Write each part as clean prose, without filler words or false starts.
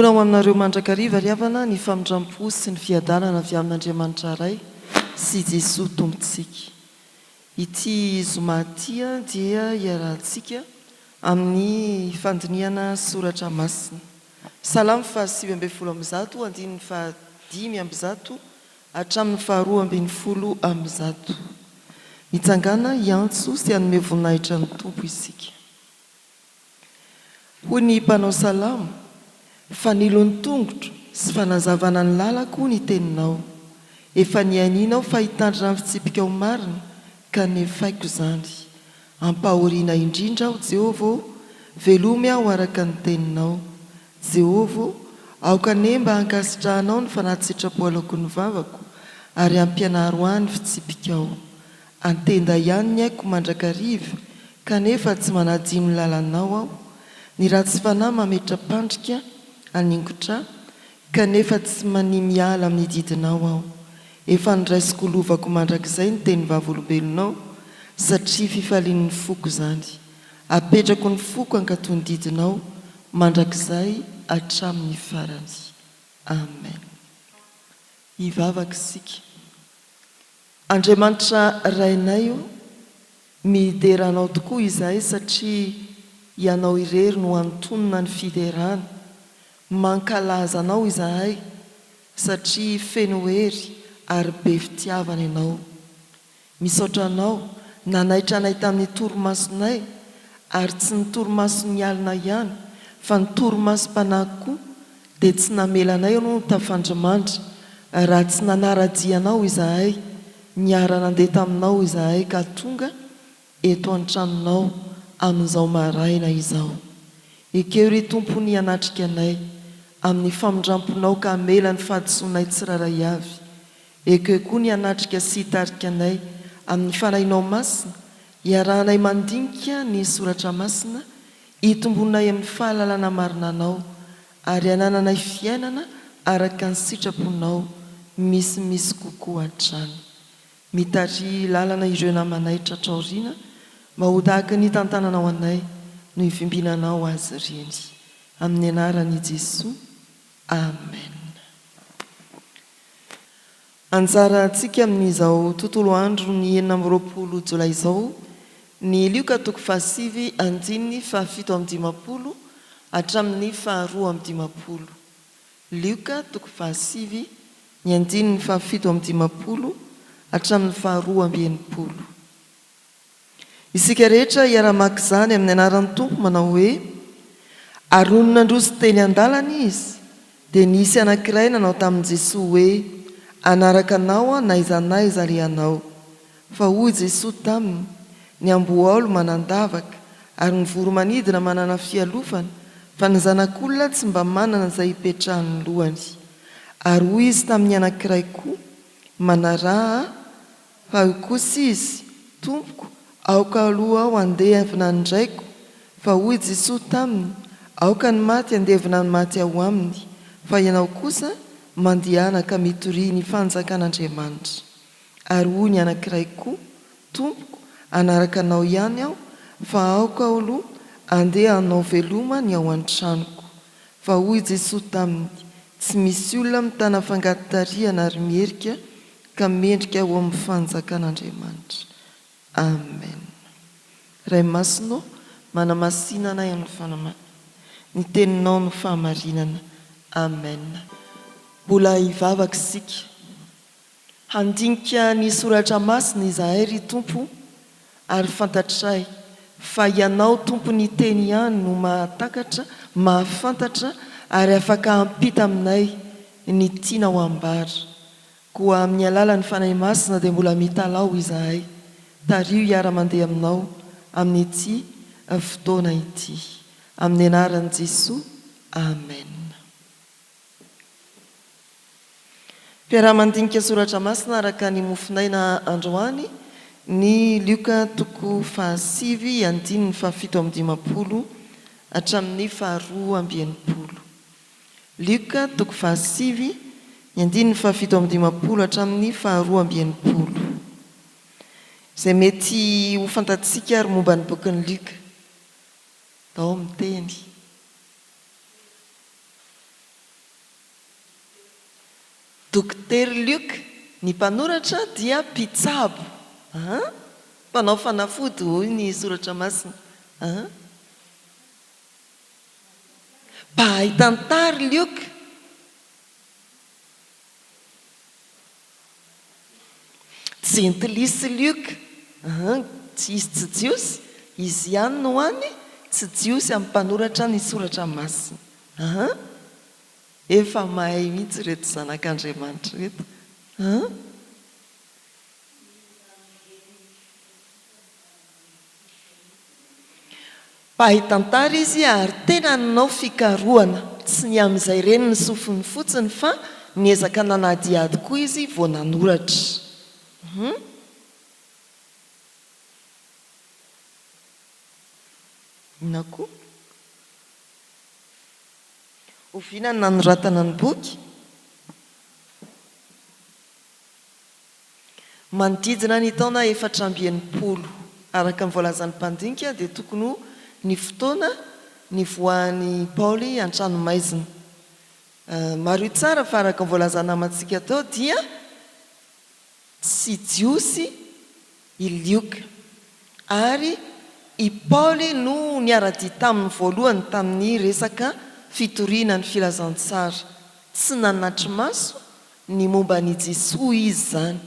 Mitombona ho aminareo mandrakariva ry havana ny famindrampo sy ny fiadanana avy amin'Andriamanitra Ray sy Jesoa Tompontsika. Ity zoma ity dia iarahantsika amin'ny fandinihana soratra masina. Salamo faha 119 andininy faha 105 hatramin'ny faha 112. Mitsangàna hiantso sy hanome voninahitra ny Tompo isika. Hoy ny mpanao salamo, Fanilo ny tongotro sy fanazavana ny lalako ny teninao. Efa nianiana aho fa hitandrina ny fitsipikao marina, ka nefaiko izany. Ampahoriana indrindra aho, Jehovah ô, velomy aho araka ny teninao. Jehovah ô, aoka anie mba hankasitrahanao ny fanahy-tsitrapo-aloky ny vavako, ary ampianaro ahy ny fitsipikao. An-tenda ihany ny aiko mandrakariva, kanefa tsy manadino ny lalanao aho. Ny ratsy fanahy mametra-pandrika haningotra ahy, kanefa tsy mania miala amin'ny didinao aho. Efa noraisiko ho lovako mandrakizay ny teny vavolombelonao, satria fifalian'ny foko izany. Apetrako ny foko hankatò ny didinao mandrakizay hatramin'ny farany. Amen. Hivavaka isika. Andriamanitra Rainay o, midera Anao tokoa izahay satria Ianao irery no antonona ny fiderana. Mankalaza Anao izahay satria feno hery ary be fitiavana Ianao. Misaotra Anao nanaitra anay tamin'ny torimasonay ary tsy ny torimason'ny alina ihany fa ny torimasom-panahy koa dia tsy namela anay Ianao ho tafandrimandry raha tsy nanara-dia Anao izahay, niara-nandeha taminao izahay ka tonga eto an-tranonao amin'izao maraina izao. Ekeo ry Tompo ny hanatrika anay amin'ny famindramponao ka hamela ny fahadisoanay tsirairay avy. Ekeo koa ny hanatrika sy hitarika anay amin'ny Fanahinao Masina, hiarahanay mandinika ny Soratra Masina, hitombonay amin'ny fahalalana marina Anao, ary hanananay fiainana araka ny sitraponao misimisy kokoa hatrany. Mitarihy lalana ireo namanay tratra aoriana mba ho tahaka ny hitantananao anay no hivimbinanao azy ireny. Amin'ny anaran'i Jesoa. Amen. Anjarantsika amin'izao tontolo andron'ny 26 jolay izao ny Lioka toko fahasivy andininy faha-57 hatramin'ny faha-52. Lioka toko fahasivy ny andininy faha-57 hatramin'ny faha-62. Isika rehetra hiara-maka izany amin'ny anaran'ny Tompo manao hoe, Ary nony nandroso teny an-dalana izy, dia nisy anankiray nanao tamin'i Jesoa hoe, Hanaraka Anao aho n'aiza n'aiza alehanao. Fa hoy Jesoa taminy, Ny amboahaolo manan-davaka, ary ny voro-manidina manana fialofana, fa ny Zanak'olona tsy mba manana izay hipetrahan'ny lohany. Ary hoy Izy tamin'ny anankiray koa, Manaraha Ahy, Fa hoy kosa izy, Tompoko, aoka aloha aho handevina ny raiko. Fa hoy Jesoa taminy, Aoka ny maty handevina ny maty ao aminy, fa ianao kosa mandehana ka mitoria ny fanjakan'Andriamanitra. Ary hoy ny anankiray koa, Tompoko, hanaraka Anao ihany aho, fa aoka aho aloha handeha hanao veloma ny ao an-tranoko. Fa hoy Jesoa taminy, Tsy misy olona mitana fangady-tarihana ary miherika ka mendrika ho amin'ny fanjakan'Andriamanitra. Amen. Ray Masina ô, manamasina anay amin'ny fanamasina. Ny teninao no fahamarinana. Amen. Mbola hivavaka isika. Handinika ny Soratra Masina izahay ry Tompo ary fantatray fa Ianao Tompon'ny Teny ihany no mahatakatra, mahafantatra ary afaka hampita aminay ny tianao hambara. Koa amin'ny alalan'ny Fanahy Masina dia mbola mitalaho izahay, tariho hiara-mandeha aminao amin'ity fotoana ity. Amin'ny anaran'i Jesoa, Amen. Mpiara-mandinika soratra masina araka ny mofonaina androany ny Lioka toko fahasivy andininy faha-57 hatramin'ny faha-62. Lioka toko fahasivy, ny andininy faha-57 hatramin'ny faha-62. Izay mety ho fantatsika ary momba ny bokin'i Lioka. Tao miteny. Dokotera Lioka, ny mpanoratra dia mpitsabo. An? Mpanao fanafody hoy ny soratra masina. An? Mpahay tantara Lioka. Jentilisa Lioka. An? Tsy izy tsy Jiosy, izy ihany no hany tsy Jiosy amin'ny mpanoratra ny soratra masina. An? Efa mahay mihitsy ireto zanak'Andriamanitra ireto an! Mpahay tantara izy ary tena nanao fikarohana, tsy ny amin'izay ren'ny sofiny fotsiny fa niezaka nanadihady koa izy vao nanoratra. Hum. Inona koa? Oviana no nanoratana ny boky? Manodidina ny taona 64, araka ny voalazan'ny mpandinika, dia tokony ho ny fotoana nivoahan'i Paoly an-tranomaizina. Mariho tsara fa araka ny voalazan'ny namantsika teo dia tsy Jiosy i Lioka, ary i Paoly no niara-dia taminy voalohany tamin'ny resaka fitoriana ny filazantsara. Tsy nanatri-maso ny momba an'i Jesoa izy izany,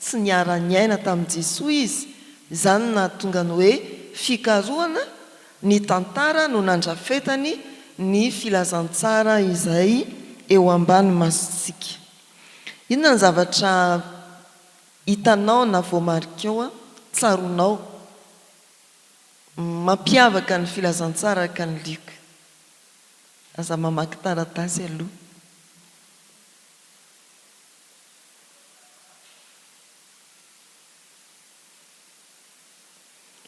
tsy niara-niaina tamin'i Jesoa izy, izany no nahatonga ny hoe fikarohana ny tantara no nandrafetany ny filazantsara izay eo ambany masontsika. Inona ny zavatra hitanao na voamarikao, tsaroanao, mampiavaka ny filazantsara araka an'i Lioka? Aza mamaky taratasy aloha.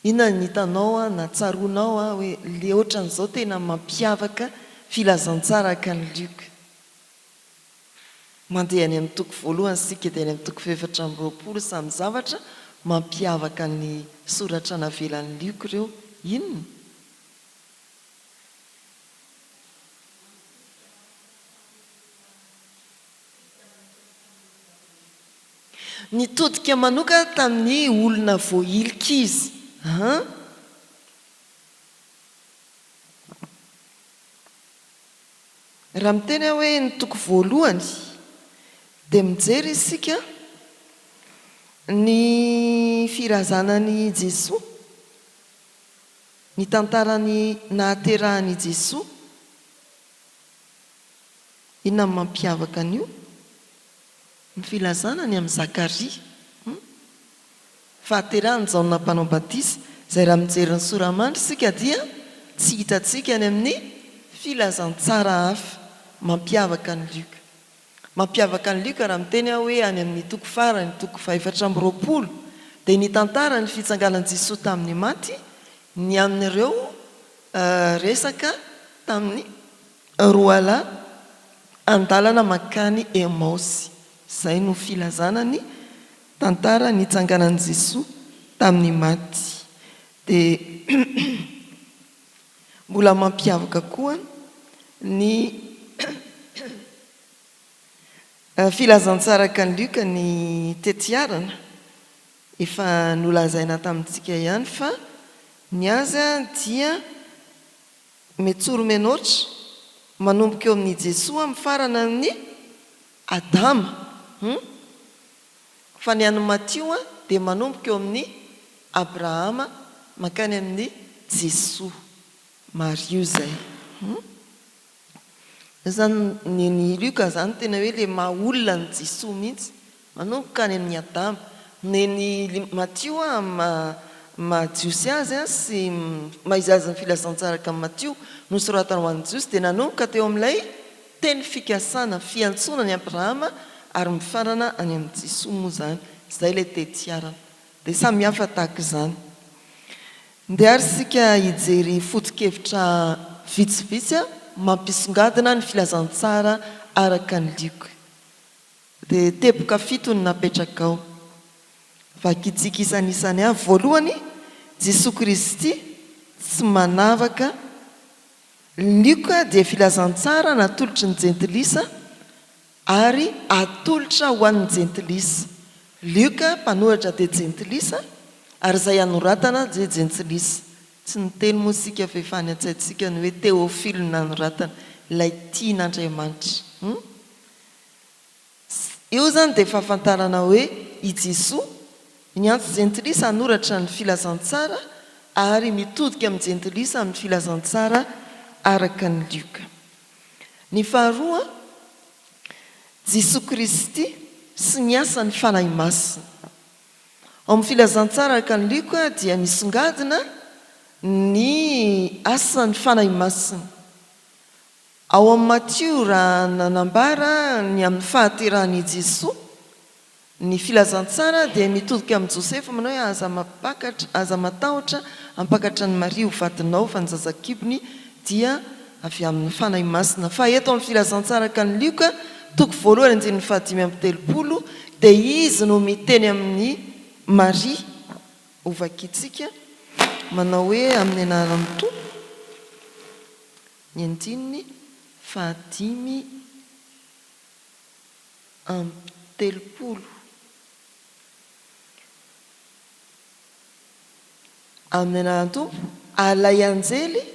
Inona ny hitanao na tsaroanao hoe le ohatran'izao tena mampiavaka filazantsara araka an'i Lioka? Mandeha any amin'ny toko voalohany isika dia any amin'ny toko fahefatra amby 20, samy zavatra mampiavaka ny soratra navelan'i Lioka ireo. Inona? Nitodika manoka tamin'ny olona voahilika izy. An? Raha miteny aho hoe ny toko voalohany dia mijery isika ny firazanan'i Jesoa, ny tantaran'ny nahaterahan'i Jesoa. Inona no mampiavaka an'io? Ny filazana ny amin'i Zakaria. Fahaterahan'i Jaona Mpanao Batisa, izay raha mijery ny sora-mandry isika dia tsy hitantsika any amin'ny filazantsara hafa. Mampiavaka an'i Lioka. Mampiavaka an'i Lioka raha miteny aho hoe any amin'ny toko farany, toko fahefatra amby 20, dia nitantara ny fitsanganan'i Jesoa tamin'ny maty ny amin'ireo resaka tamin'ny roalahy an-dalana mankany Emaosy. Izay no filazana ny Tantara nitsanganan'i Jesoa tamin'ny maty dia mbola mampiavaka koa ny filazantsaraka an'i Lioka ny tetiarana, efa nolazaina tamintsika ihany fa ny azy dia Metsoro-menoatra, manomboka eo amin'i Jesoa mifarana amin'i Adama. Hum. Fa ny an'i Matio dia manomboka eo amin'i Abrahama mankany amin'i Jesoa. Mariho izay. Hum. Izany ny an'i Lioka izany tena hoe ilay maha olona an'i Jesoa mihitsy. Manomboka any amin'i Adama. Nen'i Matio amin'ny maha Jiosy azy sy maha izy azy ny filazantsara araka an'i Matio nosoratana ho an'ny Jiosy dia nanomboka teo amin'ilay teny fikasana, fiantsoana an'i Abrahama ary mifarana any amin'i Jesoa moa izany. Izay ilay tetiarana. Dia samy hafa tahaka izany. Ndeha ary isika hijery foto-kevitra vitsivitsy mampisongadina ny filazantsara araka an'i Lioka. Dia teboka fito no napetraka ao. Vakintsika isanisany avy. Voalohany, Jesoa Kristy tsy manavaka. Lioka dia filazantsara natolotry ny jentilisa. Ary atolotra ho an'ny jentilisa. Lioka, mpanoratra dia jentilisa, ary izay anoratana dia jentilisa. Tsy niteny moa isika fa efa any an-tsaintsika ny hoe Teofilo nanoratana, ilay tian'Andriamanitra. Hum? Io izany dia fahafantarana hoe i Jesoa niantso jentilisa hanoratra ny filazantsara ary mitodika amin'ny jentilisa amin'ny filazantsara araka an'i Lioka. Ny faharoa, Jesoa Kristy sy ny asan'ny Fanahy Masina. Ao amin'ny Filazantsara araka an'i Lioka dia misongadina ny asan'ny Fanahy Masina. Ao amin'i Matio raha nanambara ny amin'ny fahaterahan'i Jesoa, ny Filazantsara dia mitodika amin'i Josefa manao hoe aza mampakatra, aza matahotra hampakatra an'i Maria ho vadinao fa ny zazakibony dia avy amin'ny Fanahy Masina. Fa eto amin'ny Filazantsara araka an'i Lioka, toko voalohany andininy fahadimy amby telopolo, dia izy no miteny amin'i Maria, hovakintsika, manao hoe amin'ny anaran'ny Tompo, ny andininy fahadimy amby telopolo. Amin'ny anaran'ny Tompo, ary ilay anjely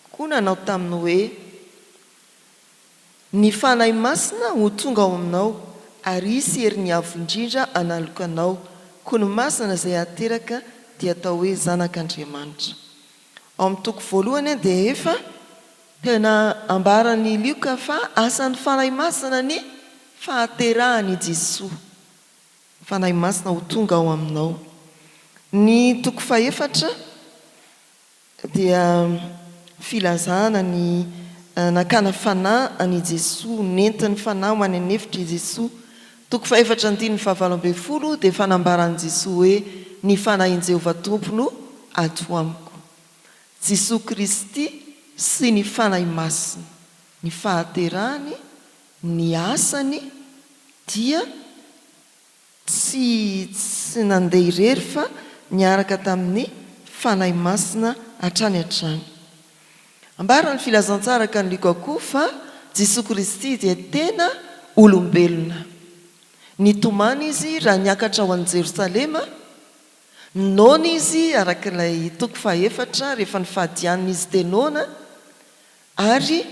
koa nanao taminy hoe, Ny Fanahy Masina ho tonga ao aminao, ary hisy herin'ny Avo Indrindra hanaloka anao, koa ny Masina izay hateraka dia hatao hoe Zanak'Andriamanitra. Ao amin'ny toko voalohany dia efa tena ambaran'i Lioka fa asan'ny Fanahy Masina ny fahaterahan'i Jesoa. Fanahy Masina ho tonga ao aminao. Ny toko fahefatra dia filazana ny nakana fanahy an'i Jesoa, nentin'ny Fanahy ho any an'efitra i Jesoa. Toko fahefatra andininy fahavalo ambin'ny folo dia fanambaran'i Jesoa hoe ny Fanahin'i Jehovah Tompo no ato amiko. Jesoa Kristy sy ny Fanahy Masina, ny fahaterahany, ny asany dia tsy tsy nandeha irery fa niaraka tamin'ny Fanahy Masina hatrany hatrany. Ambaran'ny Filazantsara araka an'i Lioka koa fa Jesoa Kristy dia tena olombelona. Nitomany Izy raha niakatra ho any Jerosalema, noana Izy araka ilay toko fahaefatra rehefa nifadianina Izy dia noana, ary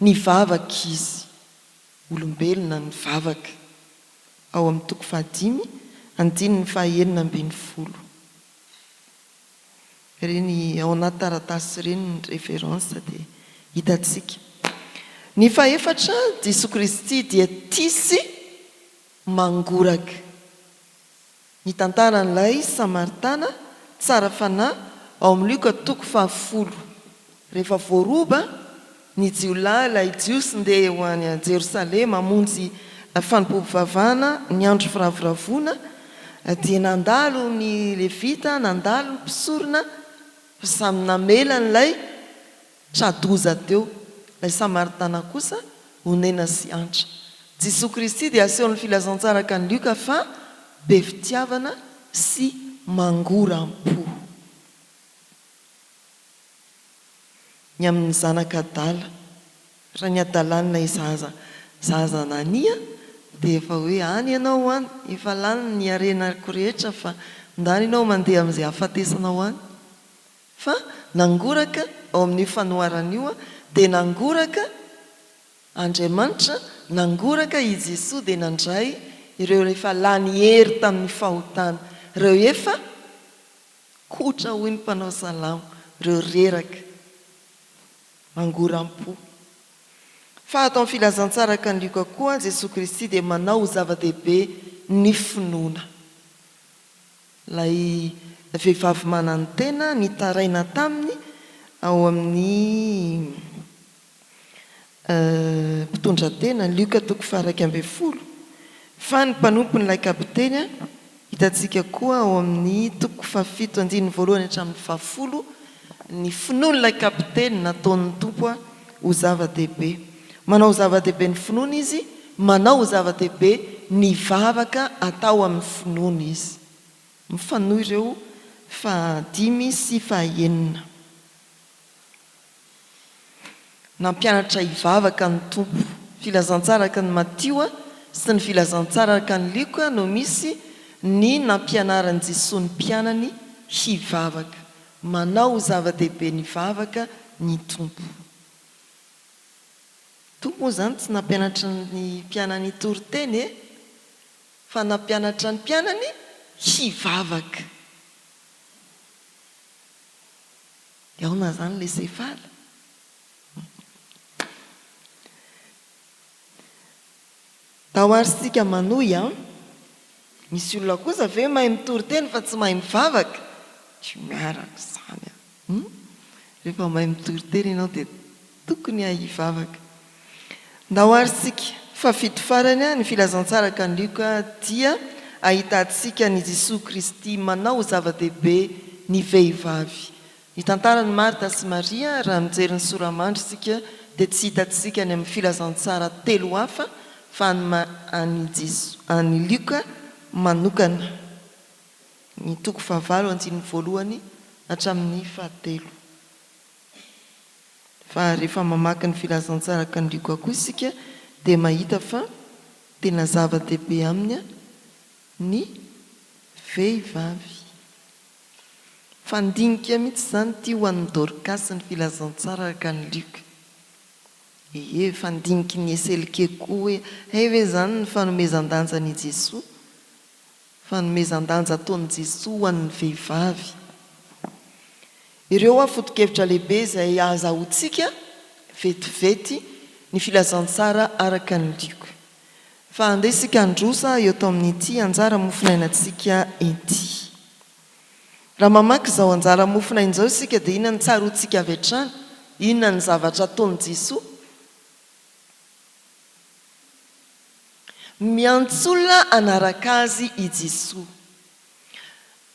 nivavaka Izy. Olombelona nivavaka. Ao amin'ny toko fahadimy, andininy faha-16. Ireny ao anaty taratasy ireny ny référence dia hitantsika. Ny fahefatra, Jesoa Kristy dia tia sy mangoraka. Ny tantaran'ilay Samaritana tsara fanahy ao amin'ny Lioka toko fahafolo. Rehefa voaroba ny jiolahy ilay Jiosy ndeha ho any Jerosalema hamonjy fanompoam-pivavahana ny andro firavoravoana, dia nandalo ny Levita, nandalo ny mpisorona, fa samy namela an'ilay tra-doza teo. Ilay Samaritana kosa onena sy antra. Jesoa Kristy dia asehon'ny Filazantsara araka an'i Lioka fa be fitiavana sy mangoram-po. Ny amin'ny zanaka adala. Raha ny adalan'ilay zaza zaza nania dia efa hoe any ianao any, efa lany ny harenako rehetra fa ndana ianao mandeha amin'izay hahafatesanao any. Fa nangoraka, ao amin'io fanoharana io dia nangoraka Andriamanitra, nangoraka i Jesoa dia nandray ireo efa lany hery tamin'ny fahotana, ireo efa kotra hoy ny mpanao salamo, ireo reraka, mangoram-po. Fa ato amin'ny filazantsara araka an'i Lioka koa, Jesoa Kristy dia manao ho zava-dehibe ny finoana. Ilay vehivavy mananotena nitaraina taminy ao amin'ny mpitondratena, Lioka toko faha-11, fa ny mpanompon'ilay kapiteny hitantsika koa ao amin'ny toko fahafito andininy voalohany hatramin'ny fahafolo, ny finoan'ilay kapiteny nataon'ny Tompo ho zava-dehibe. Manao ho zava-dehibe ny finoana izy, manao ho zava-dehibe ny vavaka atao amin'ny finoana izy. Mifanohy ireo fahadimy sy fahaenina. Nampianatra hivavaka ny Tompo. Filazantsara araka an'i Matio sy ny Filazantsara araka an'i Lioka no misy ny nampianaran'i Jesoa ny mpianany hivavaka. Manao ho zava-dehibe ny vavaka ny Tompo. Tompo moa izany tsy nampianatra ny mpianany hitory teny e! Fa nampianatra ny mpianany hivavaka. Dia aona izany ilay sefala? Ndao ary isika manohy an! Misy olona kosa ve mahay mitory teny fa tsy mahay mivavaka? Tsy miaraka izany an! Hum? Rehefa mahay mitory teny ianao dia tokony hahay hivavaka. Ndao ary isika, fahafito farany, ny filazantsara ka ny Lioka dia ahitantsika an'i Jesoa Kristy manao ho zava-dehibe ny vehivavy. Ny tantaran'i Marta sy Maria, raha mijery ny sora-mandry isika dia tsy hitantsika any amin'ny filazantsara telo hafa fa any an'i Jesoa, an'i Lioka manokana. Ny toko fahavalo andininy voalohany hatramin'ny fahatelo. Fa rehefa mamaky ny filazantsara araka an'i Lioka koa isika dia mahita fa tena zava-dehibe aminy ny vehivavy. Fandinika mihitsy izany ity ho an'i Dorcas ny filazantsara araka an'i Lioka. Ee, fandiniky ny SLK koa hoe hay ve izany ny fanomezan-danjan' i Jesoa? Fanomezan-danja ataon'i Jesoa ho an'ny vehivavy. Ireo foto-kevitra lehibe izay ahazahoantsika vetivety ny filazantsara araka an'i Lioka. Fa andeha isika handrosa eto amin'ity anjara mofonainantsika ity. Raha mamaky izao anjara mofonaina izao isika dia inona no tsaroantsika avy hatrany? Inona ny zavatra ataon'i Jesoa? Miantso olona hanaraka Azy i Jesoa.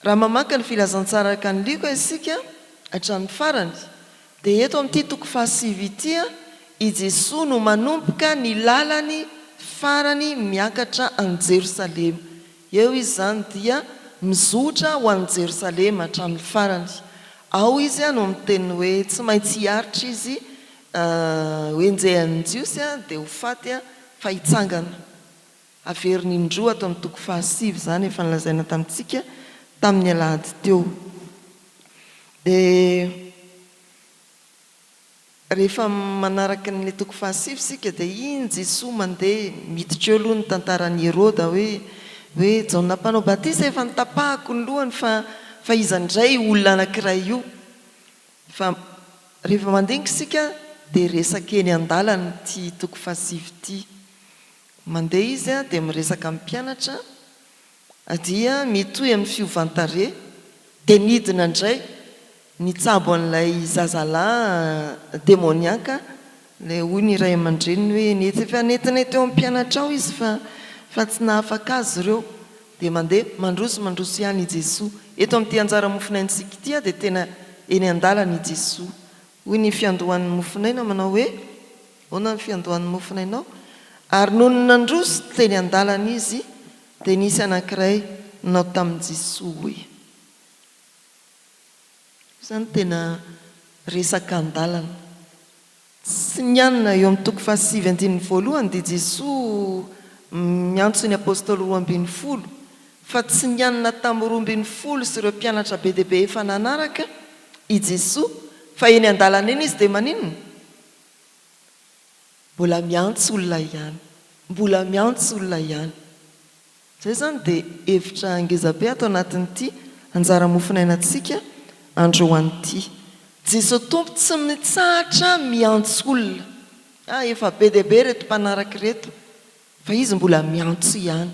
Raha mamaky ny Filazantsara araka an'i Lioka isika hatramin'ny farany, dia eto amin'ity toko fahasivy ity i Jesoa no manomboka ny lalany farany miakatra an'i Jerosalema. Eo Izy izany dia mizotra ho any Jerosalema hatramin'ny farany. Ao Izy no miteny hoe tsy maintsy hiaritra Izy, hoenjehan'ny Jiosy dia ho faty fa hitsangana. Averiny indroa ato amin'ny toko fahasivy izany efa nolazaina tamintsika tamin'ny alahady teo. Dia rehefa manaraka an'ilay toko fahasivy isika dia iny Jesoa mandeha miditra eo aloha ny tantaran'i Heroda hoe hoe Jaona mpanao batisa efa notapahako ny lohany fa fa iza indray io olona anankiray io. Fa rehefa mandinika isika dia resaka eny an-dalana ity toko fahasivy ity. Mandeha izy dia miresaka amin'ny mpianatra dia mitohy amin'ny fiovan-tarehy dia nidina indray nitsabo an'ilay zazalahy demoniaka ilay hoy ny ray aman-dreniny hoe nety efa nentinay teo amin'ny mpianatrao izy fa fa tsy nahafaka azy ireo dia mandeha mandroso mandroso ihany i Jesoa. Eto amin'ity anjara mofonaintsika ity dia tena eny an-dalana i Jesoa. Hoy ny fiandohan'ny mofonaina manao hoe, Ahoana ny fiandohan'ny mofonainao? Ary nony nandroso teny an-dalana izy, dia nisy anankiray nanao tamin'i Jesoa hoe. Io izany tena resaka an-dalana. Tsy mianina eo amin'ny toko fahasivy andininy voalohany dia Jesoa miantso ny Apôstôly 12, fa tsy nianina tamin'ny 12 sy ireo mpianatra be dia be efa nanaraka i Jesoa fa eny an-dalana eny izy dia maninona? Mbola miantso olona ihany. Mbola miantso olona ihany. Izay izany dia hevitra ngezabe ato anatin'ity anjara mofonainantsika androany ity. Jesoa Tompo tsy mitsahatra miantso olona. Ah, efa be dia be ireto mpanaraka ireto, fa Izy mbola miantso ihany.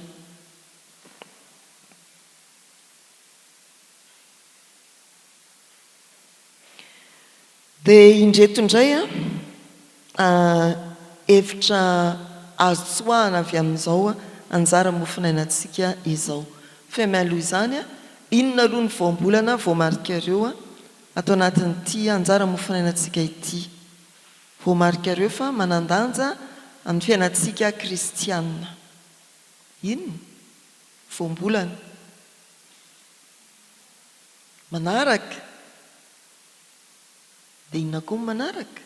Dia indreto indray an, hevitra azo tsoahana avy amin'izao anjara mofonainantsika izao. Fa mialoha izany, inona aloha ny voambolana voamarikareo ato anatin'ity anjara mofonainantsika ity? Voamarikareo fa manan-danja amin'ny fiainantsika kristiana. Inona? Voambolana. Manaraka. Dia inona koa ny manaraka?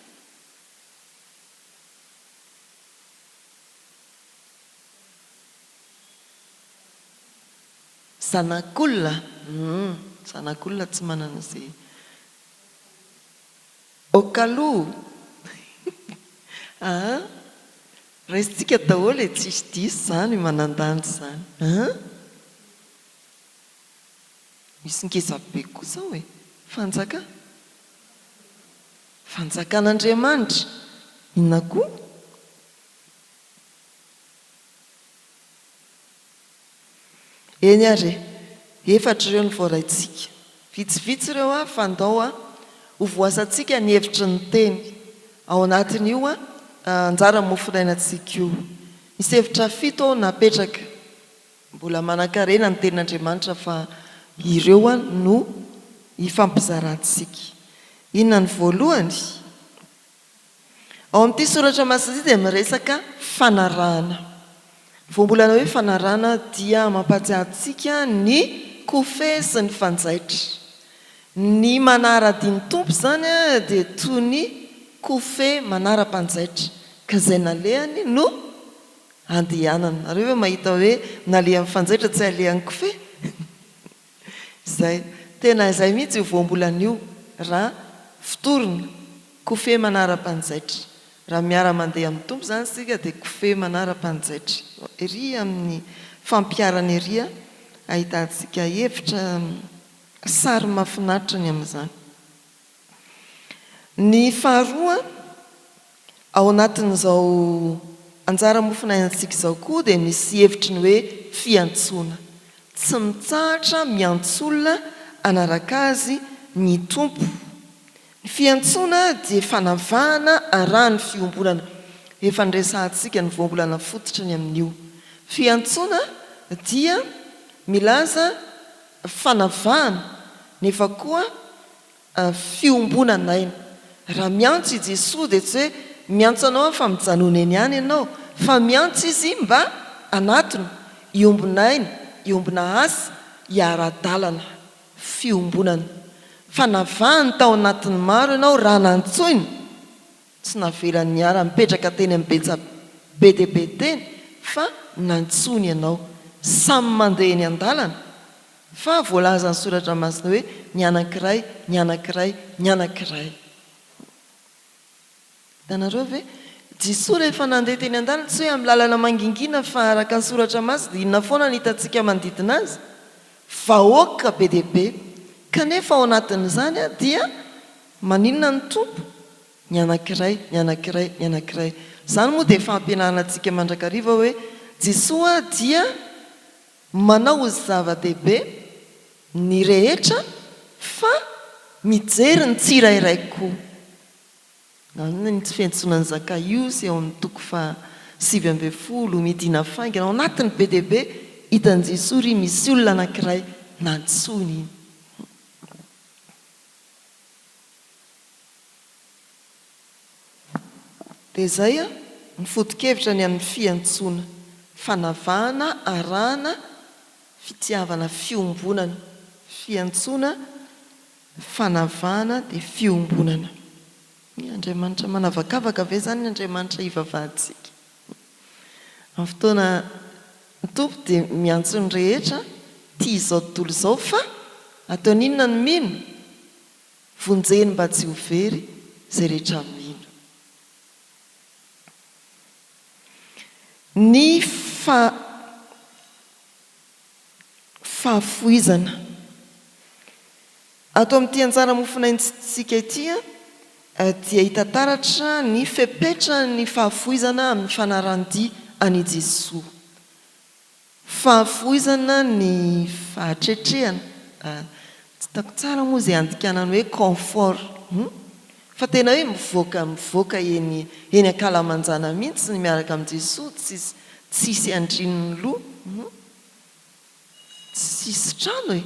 Zanak'olona, humm, zanak'olona tsy manana izay. Okalo! Aa! Raisintsika daholo e, tsisy diso izany manan-danja izany an! Misy ngeza be kosa ao e! Fanjaka? Fanjakan'Andriamanitra! Inona koa? Eny ary e! Efatra ireo no voaraintsika. Vitsivitsy ireo an, fa ndao an, ho voasantsika ny hevitry ny teny ao anatin'io an, anjara mofonainantsika io. Misy hevitra fito ao napetraka. Mbola manankarena ny tenin'Andriamanitra fa ireo an no hifampizarantsika. Inona ny voalohany? Ao amin'ity soratra masina ity dia miresaka fanarahana. Ny voambolana hoe fanarahana dia mampahatsiahy antsika ny kofehy sy ny fanjaitra. Ny manara-dia ny Tompo izany dia toy ny kofehy manara-panjaitra, ka izay nalehany no andehanana. Nareo ve mahita hoe nalehan'ny fanjaitra tsy alehan'ny kofehy? Izay. Tena izay mihitsy io voambolana io raha fotorina. Kofehy manara-panjaitra. Raha miara-mandeha amin'ny Tompo izany isika dia kofehy manara-panjaitra. Ery amin'ny fampiharana ery ahitantsika hevitra sary mahafinaritra ny amin'izany. Ny faharoa, ao anatin'izao anjara mofonainantsika izao koa dia misy hevitry ny hoe fiantsoana. Tsy mitsahatra miantso olona hanaraka Azy ny Tompo. Ny fiantsoana dia fanavahana arahan'ny fiombonana. Efa niresahantsika ny voambolana fototra ny amin'io. Fiantsoana dia milaza fanavahana nefa koa fiombonana aina. Raha miantso i Jesoa dia tsy hoe miantso anao aho fa mijanona eny ihany ianao fa miantso Izy mba hanatona, hiombona aina, hiombona asa, hiara-dalana. Fiombonana. Fa navahany tao anatin'ny maro ianao raha nantsoiny, tsy navelany niara-nipetraka teny amin'ny betsa be dia be teny fa nantsoiny ianao. Samy mandeha eny an-dalana fa voalazan'ny Soratra Masina hoe ny anankiray, ny anankiray, ny anankiray. Hitanareo ve? Jesoa rehefa nandeha teny an-dalana, tsy hoe amin'ny lalana mangingina fa araka ny Soratra Masina dia inona foana no hitantsika manodidina azy? Vahoaka be dia be. Kanefa ao anatin'izany dia maninona ny Tompo? Ny anankiray, ny anankiray, ny anankiray. Izany moa dia fampianarana antsika mandrakariva hoe Jesoa dia manao ho zava-dehibe ny rehetra fa mijery ny tsirairay koa. Inona ny tsy fiantsoana an'i Zakaiosy ao amin'ny toko faha 19, midina faingana, ao anatin'ny be dia be, hitan'i Jesoa ry misy olona anankiray nantsoiny iny. Dia izay ny foto-kevitra ny amin'ny fiantsoana, fanavahana arahana fitiavana fiombonana, fiantsoana Fanavahana dia fiombonana. Ny Andriamanitra manavakavaka ve izany ny Andriamanitra ivavahantsika? Amin'ny fotoana ny Tompo dia miantso ny rehetra tia izao tontolo izao fa ataony inona ny mino? Vonjeny mba tsy ho very izay rehetra mino. Ny fa. Fahafoizana. Ato amin'ity anjara mofonaintsika ity dia hita taratra ny fepetran'ny fahafoizana amin'ny fanarahan-dia an'i Jesoa. Fahafoizana ny fahatretrehana. Tsy hitako tsara moa izay andikana ny hoe confort. Fa tena hoe mivoaka mivoaka eny eny ankalamanjana mihitsy ny miaraka amin'i Jesoa, tsisy tsisy andrin'ny loha. Tsisy trano e!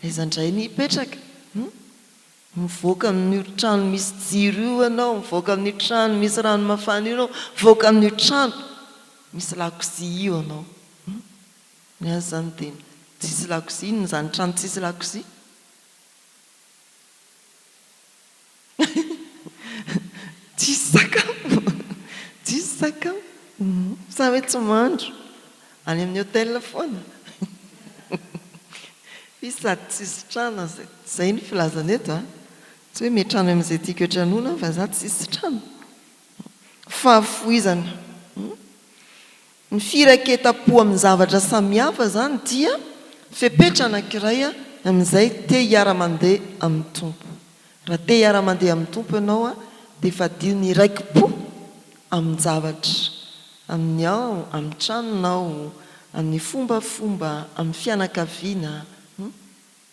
Aiza indray ny hipetraka? Hum? Mivoaka amin'io trano misy jiro io ianao, mivoaka amin'io trano misy rano mafana io ianao, mivoaka amin'io trano misy lakozia io ianao. Hum? Ny azy izany dia tsisy lakozia, inona izany trano tsisy lakozia? Tsisy sakafo, tsisy sakafo, sa hoe tsy mandro any amin'ny hotel foana? F'izy sady tsisy trano, izay ny filazana eto a! Tsy hoe miantrano amin'izay tiako hiantranoana aho fa za tsisy trano. Fahafoizana. Ny firaiketam-po amin'ny zavatra samihafa izany dia fepetra anankiray amin'izay te hiara-mandeha amin'ny Tompo. Raha te hiara-mandeha amin'ny Tompo ianao dia fadio ny hiraiki-po amin-javatra, amin'ny ao, amin'ny tranonao, amin'ny fombafomba, amin'ny fianakaviana.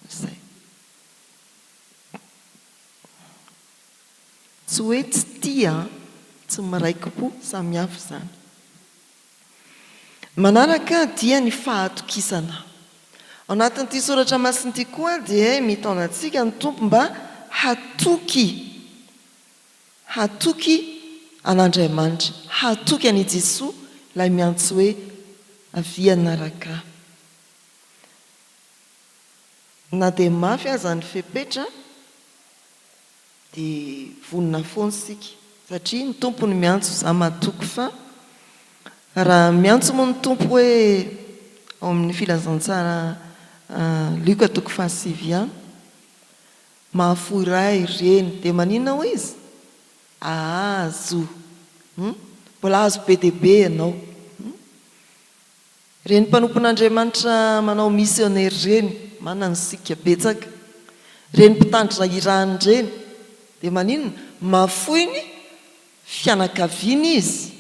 Izay. Tsy hoe tsy tia an, tsy miraiki-po, samy hafa izany. Manaraka dia ny fahatokisana. Ao anatin'ity soratra masina ity koa dia mitaona antsika ny Tompo mba hatoky, hatoky an'Andriamanitra, hatoky an'i Jesoa ilay miantso hoe avia hanaraka ahy. Na dia mafy aza ny fepetra dia vonona foana isika satria ny Tompo no miantso, za matoky fa raha miantso moa ny Tompo hoe ao amin'ny filazantsara Lioka toko fahasivy ihany, mahafoy ray, reny, dia maninona hoy izy? Ahazo, hum, mbola azo be dia be ianao, hum. Ireny mpanompon'Andriamanitra manao misionera ireny, manana isika betsaka. Ireny mpitandrina irany ireny, dia maninona? Mahafoy ny fianakaviany izy,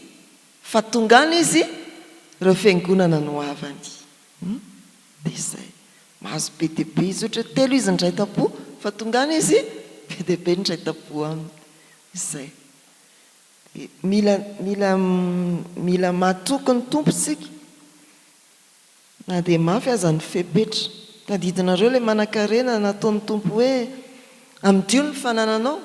fa tonga any izy, ireo fiangonana no havany. Hum, dia izay. Mahazo be dia be izy, ohatra hoe telo izy indray tam-po, fa tonga any izy, be dia be ny indray tam-po aminy. Izay. Mila mila mila matoky ny Tompo isika na dia mafy aza ny fepetra. Tadidinareo ilay manankarena nataon'ny Tompo hoe amidio ny fanananao,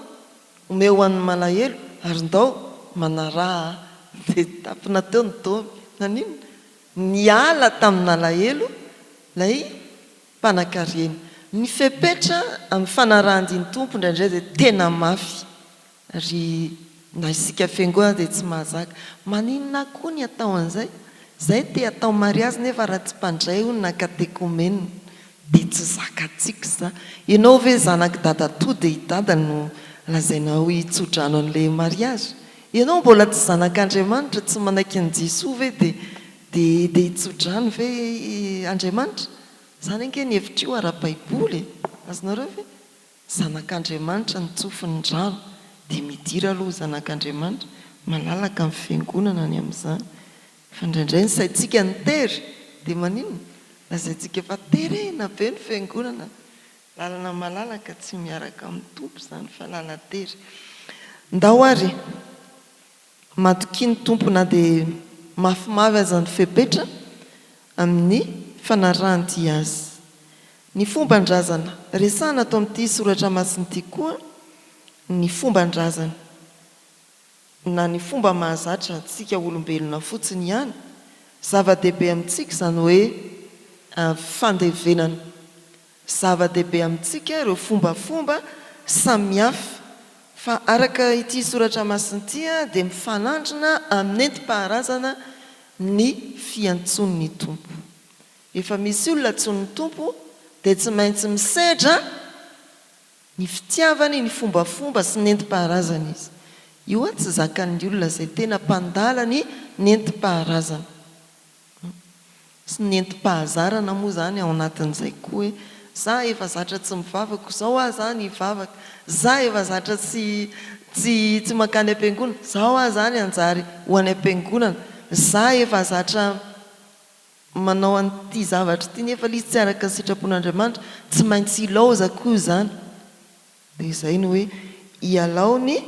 omeo ho an'ny malahelo ary ndao manaraha ahy. Dia tapina teo ny domy. Naninona? Niala tamin'alahelo ilay mpanankarena. Ny fepetra amin'ny fanarahan-dia ny Tompo indraindray dia tena mafy. Ry na isika fiangonana dia tsy mahazaka. Maninona koa ny atao an'izay? Zay te atao mariazy nefa raha tsy mpandray hono na katekomena dia tsy zakantsika izany. Ianao ve zanak'i dadatoa dia i dada no lazainao hitsodrano an'ilay mariazy? Ianao mbola tsy zanak'Andriamanitra tsy manaiky an'i Jesoa ve dia dia dia hitsodrano ve Andriamanitra? Izany ange ny hevitr'io ara-baiboly e! Azonareo ve? Zanak'Andriamanitra ny tsofin'ny rano dia midira aloha ho zanak'Andriamanitra, malalaka ny fiangonana ny amin'izany. Fa indraindray ny saintsika no tery dia maninona? Lazaintsika fa terena be ny fiangonana, lalana malalaka tsy miaraka amin'ny Tompo izany fa lala-tery. Ndao ary Matokia ny Tompo na dia mafimafy aza ny fepetra amin'ny fanarahan-dia Azy. Ny fomban-drazana. Resahana ato amin'ity soratra masina ity koa ny fomban-drazana na ny fomba mahazatra antsika olombelona fotsiny ihany. Zava-dehibe amintsika izany hoe fandevenana. Zava-dehibe amintsika ireo fombafomba samihafa, fa araka ity soratra masina ity dia mifanandrina amin'ny nentim-paharazana ny fiantsoan'ny Tompo. Rehefa misy olona antsoin'ny Tompo dia tsy maintsy misedra ny fitiavany ny fombafomba sy nentim-paharazana izy. Io tsy zakan'ny olona izay tena mpandala ny nentim-paharazana. Sy ny nentim-pahazarana moa izany ao anatin'izay koa hoe za efa zatra tsy mivavaka zao aho zany hivavaka, za efa zatra tsy tsy tsy mankany am-piangonana zao aho zany hanjary ho any am-piangonana, za efa zatra manao an'ity zavatra ity nefa ilay izy tsy araka ny sitrapon'Andriamanitra, tsy maintsy ilaozako io izany. Dia izay no hoe ialao ny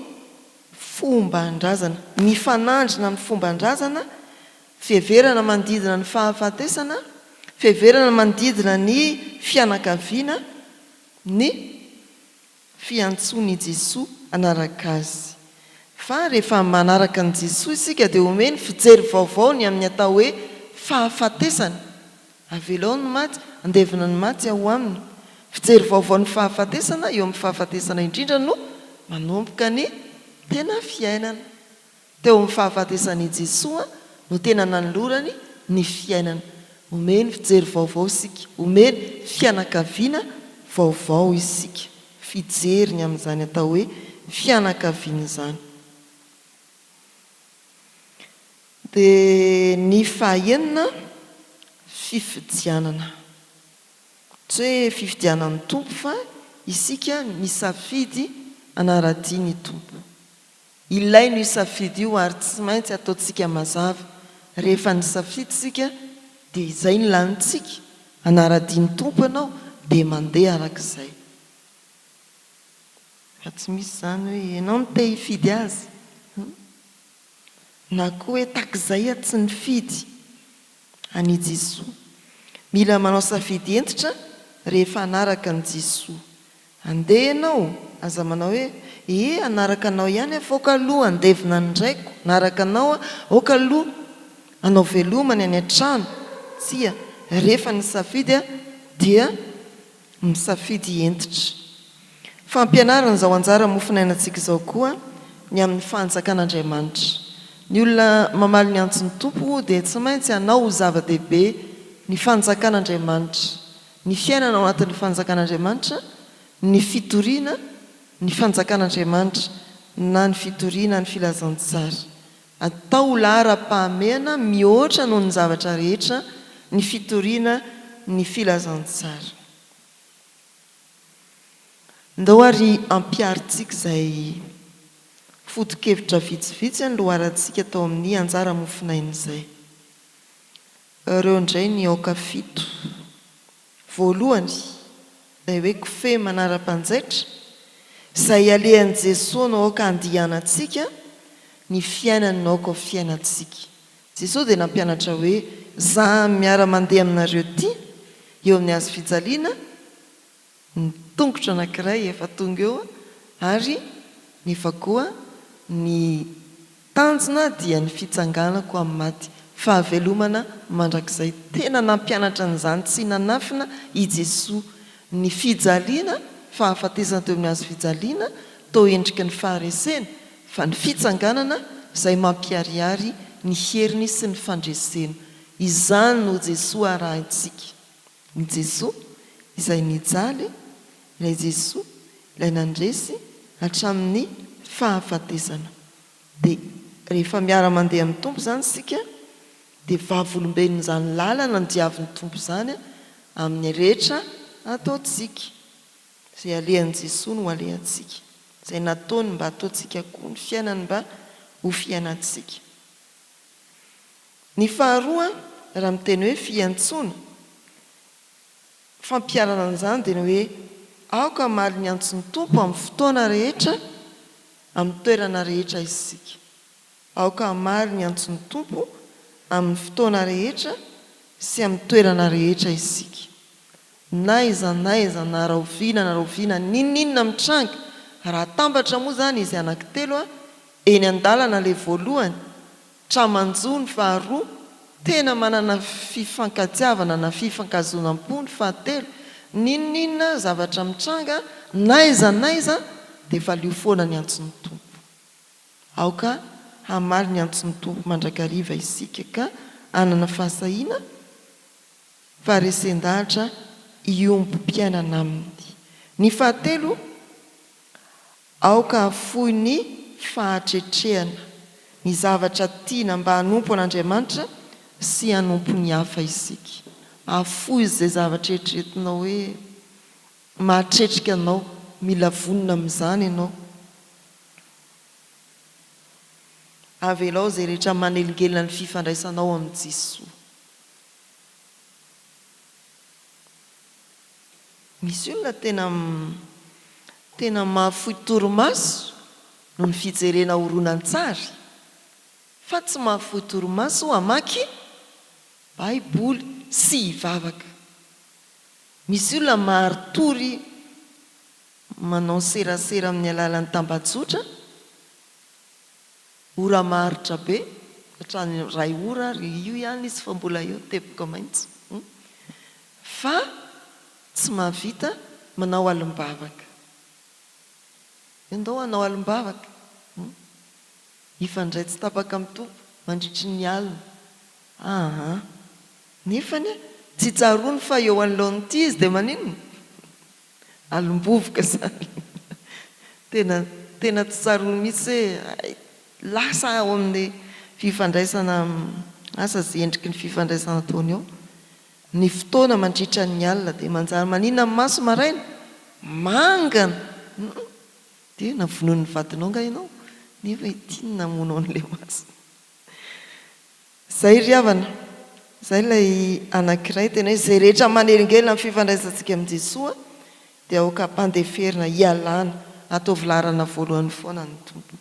fomban-drazana. Mifanandrina amin'ny fomban-drazana, fiheverana manodidina ny fahafatesana, fiheverana manodidina ny fianakaviana, ny fiantsoan'i Jesoa hanaraka Azy. Fa rehefa manaraka an'i Jesoa isika dia omeny fijery vaovao ny amin'ny atao hoe fahafatesana. Avelao ny maty, andevina ny maty ao aminy. Fijery vaovao ny fahafatesana, eo amin'ny fahafatesana indrindra no manomboka ny tena fiainana. Teo amin'ny fahafatesan'i Jesoa no tena nanolorany ny fiainana. Omeny fijery vaovao isika, omeny fianakaviana vaovao isika. Fijery ny amin'izany atao hoe fianakaviana izany. Dia ny fahaenina, fifidianana. Tsy hoe fifidianan'ny Tompo fa isika misafidy hanara-dia ny Tompo. Ilaina io safidy io ary tsy maintsy ataontsika mazava. Rehefa nisafidy isika dia izay no lanintsika, hanara-dia ny Tompo ianao dia mandeha arak'izay. Fa tsy misy izany hoe ianao no te hifidy azy na koa hoe takizay aho tsy nifidy an'i Jesoa. Mila manao safidy hentitra rehefa hanaraka an'i Jesoa. Andeha ianao, aza manao hoe, ee hanaraka anao ihany aho fa aoka aloha handevina ny raiko, hanaraka anao aho, aoka aloha hanao veloma ny any an-trano. Tsia, rehefa nisafidy aho dia misafidy hentitra. Fampianarana izao anjara mofonainantsika izao koa ny amin'ny fanjakan'Andriamanitra. Ny olona mamaly ny antson'ny Tompo dia tsy maintsy hanao ho zava-dehibe ny fanjakan'Andriamanitra, ny fiainana ao anatin'ny fanjakan'Andriamanitra, ny fitoriana ny fanjakan'Andriamanitra na ny fitoriana ny filazantsara. Atao ho laharam-pahamehana mihoatra noho ny zavatra rehetra ny fitoriana ny filazantsara. Ndao ary ampiharintsika izay foto-kevitra vitsivitsy niloarantsika tao amin'ny anjara mofonaina izay. Ireo indray ny aoka fito. Voalohany, ilay hoe kofehy manara-panjaitra, izay alehan'i Jesoa no aoka handihanantsika, ny fiainany no aoka ho fiainantsika. Jesoa dia nampianatra hoe, Za miara-mandeha aminareo ity, eo amin'ny hazo fijaliana, ny tongotra anankiray efa tonga eo ary nefa koa ny tanjona dia ny fitsanganako amin'ny maty, fahavelomana mandrakizay. Tena nampianatra an'izany tsy nanafina i Jesoa. Ny fijaliana, fahafatesana teo amin'ny hazo fijaliana, toa endriky ny faharesena, fa ny fitsanganana izay mampiharihary ny heriny sy ny fandresena. Izany no Jesoa arahintsika. Ny Jesoa izay nijaly, ilay Jesoa ilay nandresy hatramin'ny fahafatesana. Dia rehefa miara-mandeha amin'ny Tompo izany isika dia vavolombelon'izany lalana nodiavin'ny Tompo izany amin'ny rehetra ataontsika. Izay alehan'i Jesoa no alehantsika. Izay nataony mba ataontsika koa, ny fiainany mba ho fiainantsika. Ny faharoa, raha miteny hoe fiantsoana, fampiharana an'izany dia ny hoe aoka hamaly ny antson'ny Tompo amin'ny fotoana rehetra, amin'ny toerana rehetra isika. Aoka hamaly ny antson'ny Tompo amin'ny fotoana rehetra sy amin'ny toerana rehetra isika. N'aiza n'aiza, na rahoviana na rahoviana, n'inon'inona mitranga, raha atambatra moa izany izy anankitelo, eny an-dalana ilay voalohany, Tra-manjo ny faharoa, tena manana fifankatiavana na fifankazonam-po ny fahatelo, n'inon'inona zavatra mitranga, n'aiza n'aiza dia valio foana ny antson'ny Tompo. Aoka hamaly ny antson'ny Tompo mandrakariva isika ka hanana fahasahiana, faharesen-dahatra hiombom-piainana Aminy. Ny fahatelo, Aoka hafoy ny fahatretrehana, ny zavatra tiana mba hanompo an'Andriamanitra sy hanompo ny hafa isika. Afoizo izay zavatra eritreretinao hoe mahatretrika anao, mila vonona amin'izany ianao. Avelao izay rehetra manelingelina ny fifandraisanao amin'i Jesoa. Misy olona tena tena mahafoy torimaso noho ny fijerena horonantsary fa tsy mahafoy torimaso hamaky baiboly sy hivavaka. Misy olona mahari-tory manao serasera amin'ny alalan'ny tambajotra Ora maharitra be, hatrany iray ora ary io ihany izy fa mbola eo teboka maitso fa tsy mahavita manao alim-bavaka. Ndao hanao alim-bavaka, hifandray tsy tapaka amin'ny Tompo mandritry ny alina. Aa. Nefany tsy tsaroany fa eo anoloan'ity izy dia maninona? Alim-bovoka izany. Tena tena tsy tsaroany mihitsy hoe hay lasa ao amin'ny fifandraisana asa izay endriky ny fifandraisana ataony ao. Ny fotoana mandritra ny alina dia manjary maninona ny maso maraina? Mangana! Hum. Dia navonoin'ny vadinao angaha ianao? Nefa ity no namono an'ilay maso. Izay ry havana, izay ilay anankiray tena hoe izay rehetra manelingelina ny fifandraisantsika amin'i Jesoa dia aoka ampandeferina, hialana, ataovy laharana voalohany foana ny Tompo.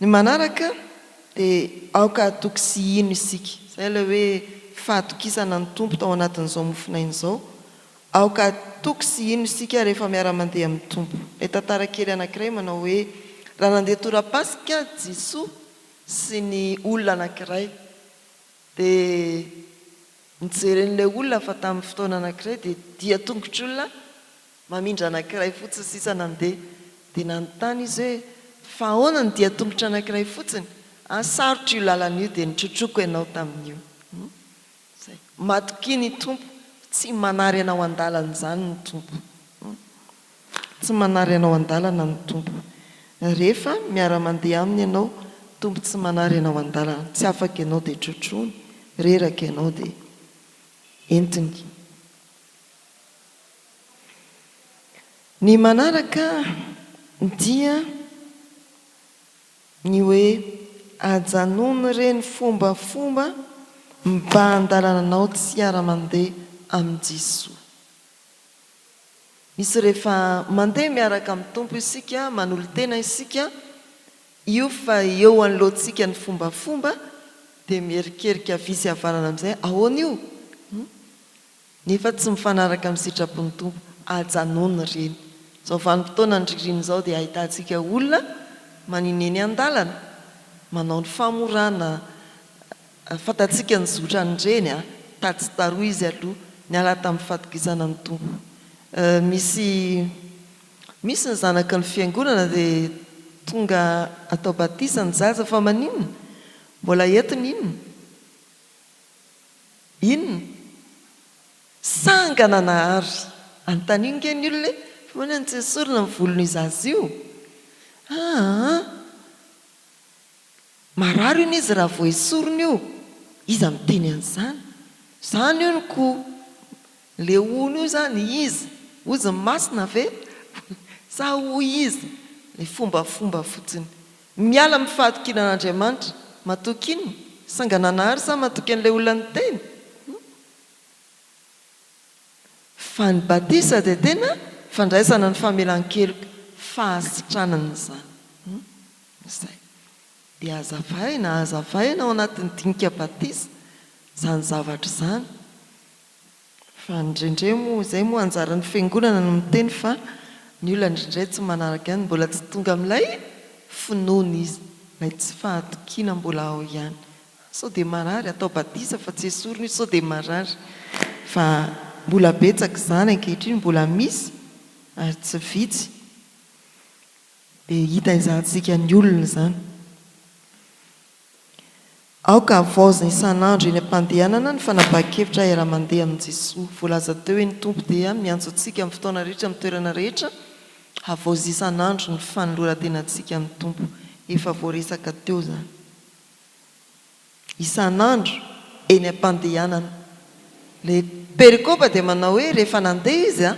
Ny manaraka dia aoka hatoky sy hino isika. Izay ilay hoe fahatokisana ny Tompo tao anatin'izao mofonaina izao. Aoka hatoky sy hino isika rehefa miara-mandeha amin'ny Tompo. Ilay tantara kely anankiray manao hoe raha nandeha tora-pasika Jesoa sy ny olona anankiray. Dia nijery an'ilay olona fa tamin'ny fotoana anankiray dia dian-tongotr'olona mamindra anankiray fotsiny sisa nandeha. Dia nanontany izy hoe, fa ahoana ny dian-tongotra anankiray fotsiny? Ah, sarotra io lalana io dia nitrotroako ianao tamin'io. Zay. Matokia ny Tompo, tsy manary anao an-dalana izany ny Tompo. Tsy manary anao an-dalana ny Tompo. Rehefa miara-mandeha Aminy ianao, Tompo tsy manary anao an-dalana. Tsy afaka ianao dia trotroiny, reraka ianao dia entiny. Ny manaraka dia. Ny hoe ajanony re ny fombafomba mibahan-dalana anao tsy hiara-mandeha amin'i Jesoa. Misy rehefa mandeha miaraka amin'ny Tompo isika, manolo-tena isika, io fa eo anoloantsika ny fombafomba dia mierikerika havia sy havanana amin'izay, ahoana io? Nefa tsy mifanaraka amin'ny sitrapon'ny Tompo. Ajanony ireny. Izao vanim-potoanan'ny ririnina izao dia ahitantsika olona manineny an-dalana, manao ny famorana, fantatsika ny zotran'ireny an, tatsy taroa izy aloha, niala tamin'ny fatokisana ny Tompo. Misy misy ny zanaky ny fiangonana dia tonga atao batisa ny zaza fa maninona? Mbola entiny inona? Inona? Sanga nanahary! Anontanio nge ny olona e! Fa manina no tsy esorina ny volon'io zaza io? Aa! Marary hono izy raha vao esorina io! Iza miteny an'izany? Izany hono ko! Le hono io zany iza? Ozy ny masina ve? Sa hoy iza? Le fombafomba fotsiny. Miala amin'ny fahatokiana an'Andriamanitra. Matoky inona? Sangananahary sa matoky an'ilay olona niteny? Hum. Fa ny batisa dia tena fandraisana ny famelan-keloka, fahasitranana izany. Hum. Izay. Dia hazavaina, hazavaina ao anatin'ny dinika batisa izany zavatra izany. Fa indraindray moa, izay moa anjaran'ny fiangonana no miteny fa ny olona indraindray tsy manaraka ihany, mbola tsy tonga amin'ilay finoana izy, ilay tsy fahatokiana mbola ao ihany. Sao dia marary, atao batisa fa tsy esorina io sao dia marary. Fa mbola betsaka izany ankehitriny, mbola misy ary tsy vitsy. Dia hitaizantsika ny olona izany. Aoka havaozina isan'andro eny am-pandehanana ny fanapahan-kevitra hiara-mandeha amin'i Jesoa. Voalaza teo hoe ny Tompo dia miantso antsika amin'ny fotoana rehetra, amin'ny toerana rehetra, havaozy isan'andro ny fanoloran-tenantsika amin'ny Tompo. Efa voaresaka teo izany. Isan'andro, eny am-pandehanana. Ilay perikopa dia manao hoe rehefa nandeha izy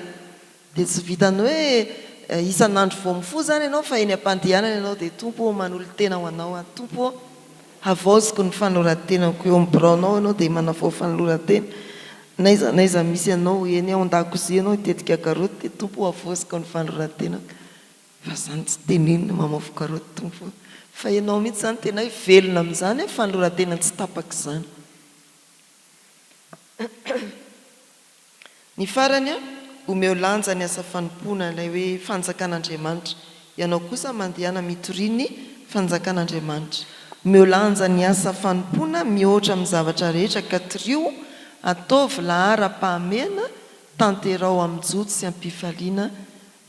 dia tsy vitan'ny hoe isan'andro vao mifoha izany ianao fa eny am-pandehanana ianao dia Tompo ô manolo-tena ho anao aho, Tompo ô havaoziko ny fanoloran-tenako, eo amin'ny biraonao ianao dia manavao fanoloran-tena, n'aiza n'aiza misy anao, eny ao an-dakozia ianao hitetika karaoty dia Tompo ô havaoziko ny fanoloran-tenako, fa izany tsy tenenina mamafy karaoty Tompo ô, fa ianao mihitsy izany tena hoe velona amin'izany fanoloran-tena tsy tapaka izany. Ny farany, omeo lanja ny asa fanompoana, ilay hoe Fanjakan'Andriamanitra. Ianao kosa mandehana mitoria ny Fanjakan'Andriamanitra. Omeo lanja ny asa fanompoana mihoatra amin'ny zavatra rehetra ka torio, ataovy laharam-pahamehana, tanteraho amin-joto sy am-pifaliana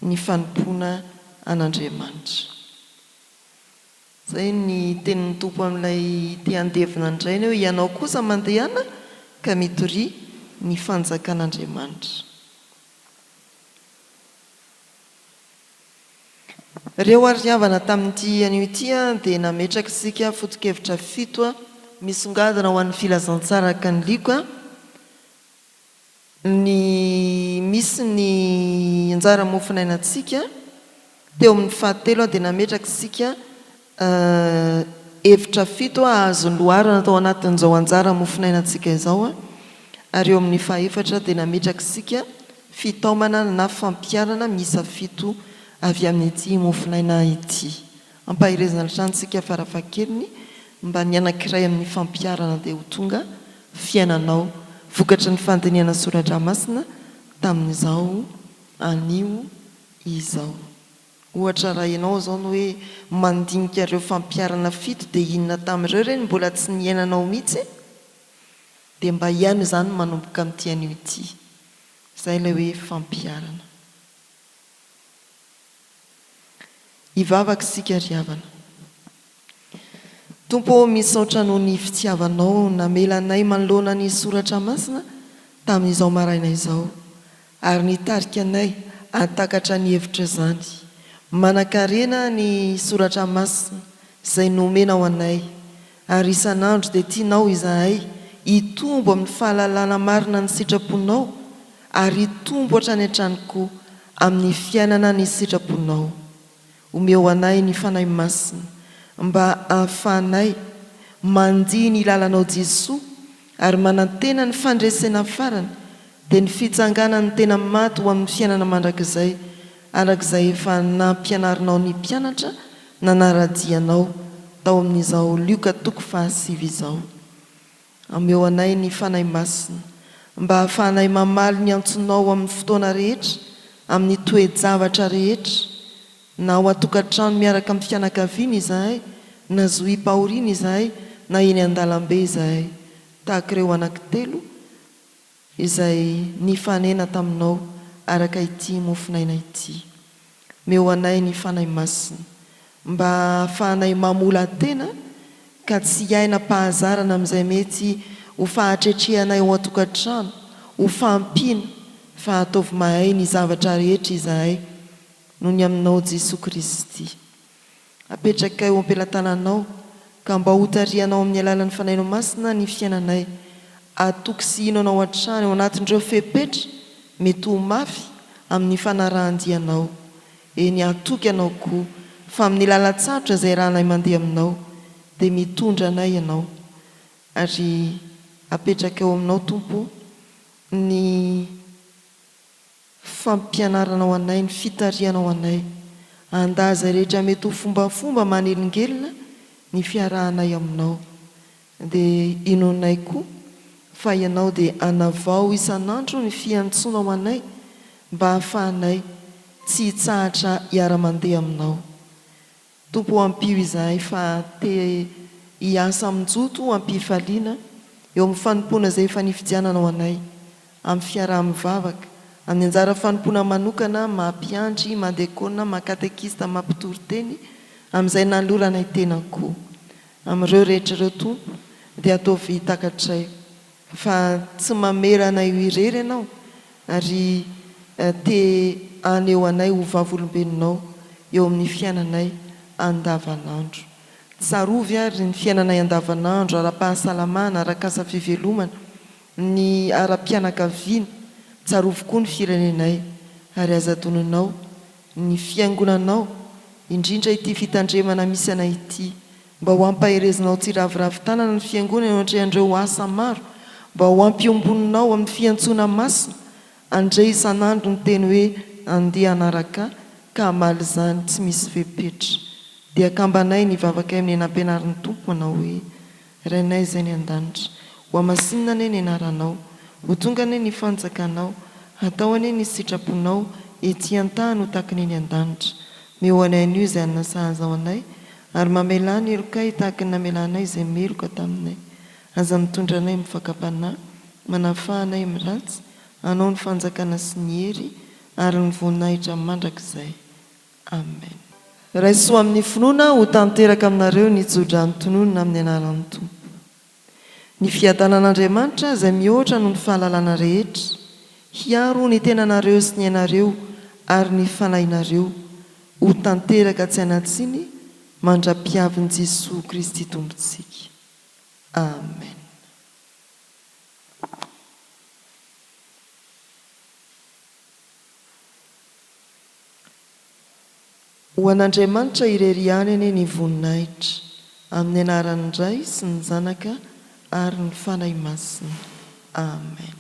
ny fanompoana an'Andriamanitra. Izay ny tenin'ny Tompo amin'ilay te handevina ny rainy hoe, Ianao kosa mandehana ka mitoria ny fanjakan'Andriamanitra. Reo ary havana tamin'ity anio ity dia nametraka isika foto-kevitra fito misongadina ho an'ny filazantsara araka ny Lioka. Ny misy ny anjara mofonainantsika. Teo amin'ny fahatelo dia nametraka isika hevitra fito azo loharana tao anatin'izao anjara mofonainantsika izao ary eo amin'ny fahefatra dia nametraka isika fitaomana na fampiharana miisa fito avy amin'ity mofonaina ity. Ampaherezina hatrany isika farafahakeliny mba ny anankiray amin'ny fampiharana dia ho tonga fiainanao vokatry ny fandinihana soratra masina tamin'izao anio izao. Ohatra raha ianao izao no hoe mandinika ireo fampiharana fito dia inona tamin'ireo re no mbola tsy niainanao mihitsy e? Dia mba hiaino izany manomboka amin'ity anio ity. Izay ilay hoe fampiharana. Hivavaka isika ry havana. Tompo ô misaotra noho ny fitiavanao namela anay manoloana ny soratra masina tamin'izao maraina izao ary nitarika anay hahatakatra ny hevitr'izany. Manankarena ny soratra masina izay nomenao anay ary isan'andro dia tianao izahay hitombo amin'ny fahalalana marina ny sitraponao ary hitombo hatrany hatrany koa amin'ny fiainana ny sitraponao. Omeo anay ny Fanahy Masina mba ahafahanay mandia ny lalanao Jesoa ary manantena ny fandresena farany dia ny fitsanganan'ny tena maty ho amin'ny fiainana mandrakizay araka izay efa nampianarinao ny mpianatra nanara-dia anao tao amin'izao Lioka toko fahasivy izao. Ameo anay ny Fanahy Masina, mba hahafahanay mamaly ny antsonao amin'ny fotoana rehetra, amin'ny toe-javatra rehetra, na ao an-tokantrano miaraka amin'ny fianakaviana izahay, na zohim-pahoriana izahay, na eny an-dalambe izahay, tahaka ireo anankitelo izay nifanena taminao araka ity mofonaina ity. Meo anay ny Fanahy Masina, mba hahafahanay mamola-tena ka tsy hiaina am-pahazarana amin'izay mety ho fahatretrehanay ao an-tokantrano, ho fahampiana, fa ataovy mahay ny zavatra rehetra izahay, noho ny aminao Jesoa Kristy. Apetrakay eo am-pelatananao, ka mba hotarihanao amin'ny alalan'ny Fanahinao Masina ny fiainanay. Hatoky sy hino Anao hatrany ao anatin'ireo fepetra mety ho mafy amin'ny fanarahan-dia Anao. Eny, hatoky Anao koa fa amin'ny lalan-tsarotra izay rahanay mandeha Aminao, dia mitondra anay Ianao. Ary apetrakay eo Aminao, Tompo o, ny. Fampianaranao anay ny fitarihanao anay handà izay rehetra mety ho fombafomba manelingelina ny fiarahanay aminao. Dia inoanay koa fa Ianao dia hanavao isan'andro ny fiantsoanao anay mba hahafahanay tsy hitsahatra hiara-mandeha aminao. Tompo o ampio izahay fa te hiasa amin-joto am-pifaliana eo amin'ny fanompoana izay efa nifidiananao anay, amin'ny fiaraha-mivavaka, amin'ny anjara fanompoana manokana maha mpiandry, maha diakona, maha katekista, maha mpitory teny, amin'izay nanoloranay tena koa. Amin'ireo rehetra ireo Tompo dia ataovy takatray fa tsy mamela anay ho irery Ianao ary te haneho anay ho vavolombelonao eo amin'ny fiainanay andavanandro. Tsarovy ary ny fiainanay andavanandro ara-pahasalamana, arak'asa fivelomana, ny ara-pianakaviana, tsarovy koa ny firenenay ary aza adononao ny fiangonanao, indrindra ity fitandremana misy anay ity, mba ho ampaherezinao tsy hiraviravy tanana ny fiangonana eo antrehan'ireo asa maro, mba ho ampiomboninao amin'ny fiantsoana masina, handre isan'andro ny teny hoe andeha hanaraka ka hamaly izany tsy misy fepetra. Dia akambanay ny vavakay amin'ny nampianarin'ny Tompo manao hoe, Rainay izay any an-danitra, hohamasinina anie ny anaranao, ho tonga anie ny fanjakanao, hatao anie ny sitraponao ety an-tany ho tahaka ny eny an-danitra. Meo anay anio izay hanina sahaza ho anay, ary mamelà ny helokay tahaka ny namelanay izay meloka taminay. Aza mitondra anay amin'ny fakam-panahy, manafaha anay amin'ny ratsy, Anao ny fanjakana sy ny hery ary ny voninahitra mandrakizay. Amen. Raiso amin'ny finoana ho tanteraka aminareo ny tsodrano tononina amin'ny anaran'ny Tompo. Ny fiadanan'Andriamanitra izay mihoatra noho ny fahalalana rehetra, hiaro ny tenanareo sy ny ainareo ary ny fanahinareo ho tanteraka tsy hanan-tsiny mandra-piavin'i Jesoa Kristy Tompontsika. Amen. Ho an'Andriamanitra irery ihany anie ny voninahitra, amin'ny anaran'ny Ray sy ny Zanaka ary ny Fanahy Masina. Amen.